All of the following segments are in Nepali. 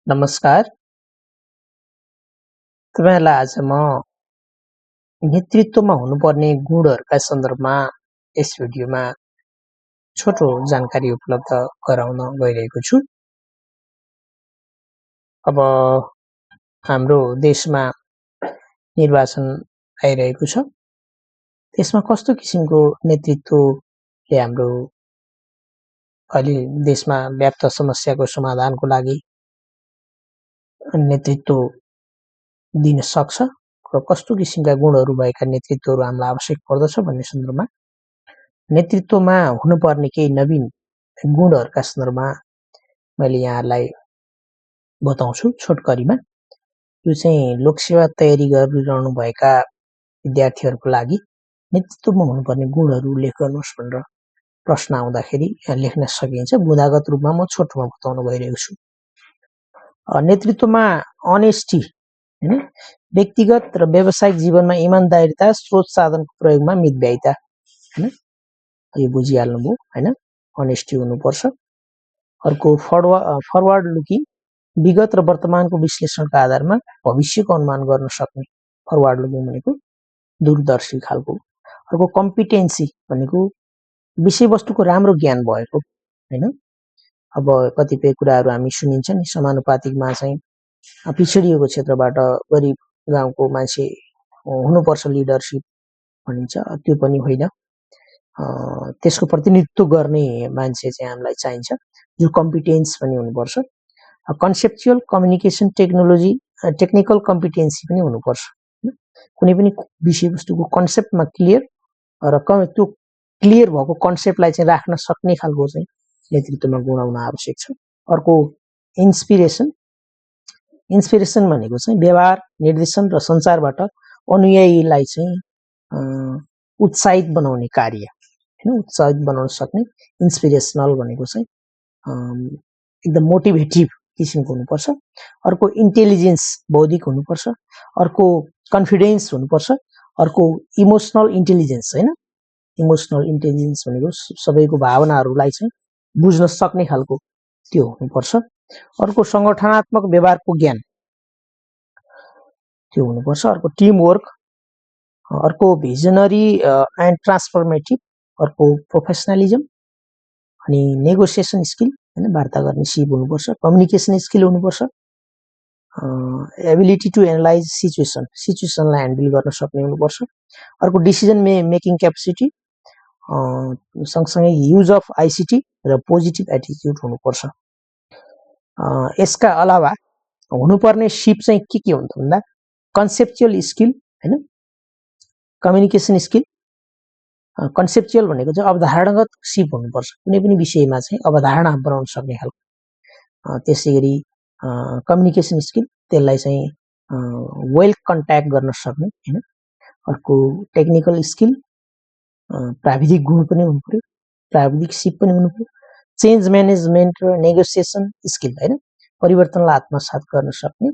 नमस्कार। तपाईँहरूलाई आज म नेतृत्वमा हुनुपर्ने गुणहरूका सन्दर्भमा यस भिडियोमा छोटो जानकारी उपलब्ध गराउन गइरहेको छु। अब हाम्रो देशमा निर्वाचन आइरहेको छ। त्यसमा कस्तो किसिमको नेतृत्वले हाम्रो अहिले देशमा व्याप्त समस्याको समाधानको लागि नेतृत्व दिन सक्छ र कस्तो किसिमका गुणहरू भएका नेतृत्वहरू हामीलाई आवश्यक पर्दछ भन्ने सन्दर्भमा नेतृत्वमा हुनुपर्ने केही नवीन गुणहरूका सन्दर्भमा मैले यहाँहरूलाई बताउँछु छोटकरीमा। यो चाहिँ लोकसेवा तयारी गरिरहनु भएका विद्यार्थीहरूको लागि नेतृत्वमा हुनुपर्ने गुणहरू उल्लेख गर्नुहोस् भनेर प्रश्न आउँदाखेरि यहाँ लेख्न सकिन्छ। बुँदागत रूपमा म छोटोमा बताउन गइरहेको छु। नेतृत्वमा अनेस्टी हैन, व्यक्तिगत र व्यावसायिक जीवनमा इमानदारिता, स्रोत साधनको प्रयोगमा मितव्ययिता हैन, यो बुझिहाल्नुभयो हैन। अनेस्टी हुनुपर्छ। अर्को फरवर्ड लुकिङ, विगत र वर्तमानको विश्लेषणका आधारमा भविष्यको अनुमान गर्न सक्ने। फरवर्ड लुकिङ भनेको दूरदर्शी खालको। अर्को कम्पिटेन्सी भनेको विषयवस्तुको राम्रो ज्ञान भएको हैन। अब कतिपय कुराहरू हामी सुनिन्छ नि, समानुपातिकमा चाहिँ पिछडिएको क्षेत्रबाट गरिब गाउँको मान्छे हुनुपर्छ लिडरसिप भनिन्छ, त्यो पनि होइन। त्यसको प्रतिनिधित्व गर्ने मान्छे चाहिँ हामीलाई चाहिन्छ, जो कम्पिटेन्स पनि हुनुपर्छ। Conceptual communication technology, technical competency पनि हुनुपर्छ। कुनै पनि विषयवस्तुको कन्सेप्टमा क्लियर र त्यो क्लियर भएको कन्सेप्टलाई चाहिँ राख्न सक्ने खालको चाहिँ नेतृत्वमा गुण हुन आवश्यक छ। अर्को इन्स्पिरेसन भनेको चाहिँ व्यवहार, निर्देशन र सञ्चारबाट अनुयायीलाई चाहिँ उत्साहित बनाउने कार्य हैन, उत्साहित बनाउन सक्ने। इन्स्पिरेसनल भनेको चाहिँ एकदम मोटिभेटिभ किसिमको हुनुपर्छ। अर्को इन्टेलिजेन्स, बौद्धिक हुनुपर्छ। अर्को कन्फिडेन्स हुनुपर्छ। अर्को इमोसनल इन्टेलिजेन्स हैन, इमोसनल इन्टेलिजेन्स भनेको सबैको भावनाहरूलाई चाहिँ बुझ्न सक्ने खालको त्यो हुनुपर्छ। अर्को संगठनात्मक व्यवहारको ज्ञान त्यो हुनुपर्छ। अर्को टिम वर्क। अर्को भिजनरी एन्ड ट्रान्सफर्मेटिभ। अर्को प्रोफेसनलिजम। अनि नेगोसिएसन स्किल हैन, वार्ता गर्ने सिप हुनुपर्छ। कम्युनिकेसन स्किल हुनुपर्छ। एबिलिटी टु एनालाइज सिचुएसनलाई ह्यान्डल गर्न सक्ने हुनुपर्छ। अर्को डिसिजन मेकिङ क्यापेसिटी, सँगसँगै युज अफ आइसिटी र पोजिटिभ एटिट्युड हुनुपर्छ। यसका अलावा हुनुपर्ने सिप चाहिँ के हुन्छ भन्दा कन्सेप्चुअल स्किल हैन, कम्युनिकेसन स्किल। कन्सेप्चुअल भनेको चाहिँ अवधारणागत सिप हुनुपर्छ, कुनै पनि विषयमा चाहिँ अवधारणा बनाउन सक्ने खालको। त्यसैगरी कम्युनिकेसन स्किल, त्यसलाई चाहिँ वेल कन्ट्याक्ट गर्न सक्ने हैन। अर्को टेक्निकल स्किल, प्राविधिक गुण पनि हुनुपर्यो, प्राविधिक सिप पनि हुनुपर्यो। चेन्ज म्यानेजमेन्ट र नेगोसिएसन स्किल हैन, परिवर्तनलाई आत्मसात गर्न सक्ने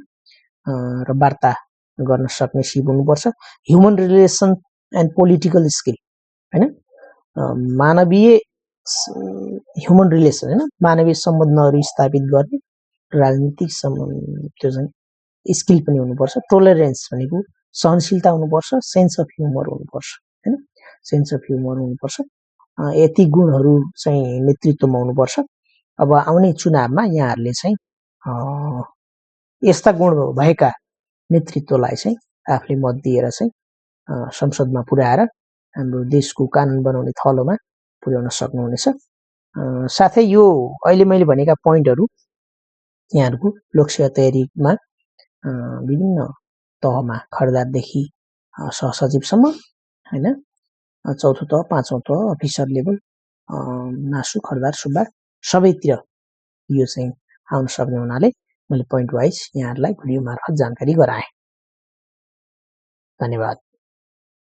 र वार्ता गर्न सक्ने सिप हुनुपर्छ। Human relation and political skill हैन, मानवीय ह्युमन रिलेसन हैन, मानवीय सम्बन्धहरू स्थापित गर्ने राजनीतिक त्यो चाहिँ स्किल पनि हुनुपर्छ। टोलरेन्स भनेको सहनशीलता हुनुपर्छ। सेन्स अफ ह्युमर हुनुपर्छ हैन, सेन्स अफ ह्युमर हुनुपर्छ। यति गुणहरू चाहिँ नेतृत्वमा हुनुपर्छ। अब आउने चुनावमा यहाँहरूले चाहिँ यस्ता गुण भएका नेतृत्वलाई चाहिँ आफूले मत दिएर चाहिँ संसदमा पुर्याएर हाम्रो देशको कानुन बनाउने थलोमा पुर्याउन सक्नुहुनेछ। साथै यो अहिले मैले भनेका पोइन्टहरू यहाँहरूको लोकसेवा तयारीमा विभिन्न तहमा, खर्दारदेखि सहसचिवसम्म हैन, चौथो तह, पाँचौं तह, अफिसर लेभल, नासु, खर्दार, सुब्बा सबैतिर यो चाहिँ आउन सक्ने हुनाले मैले पोइन्ट वाइज यहाँहरूलाई भिडियो मार्फत जानकारी गराएँ। धन्यवाद।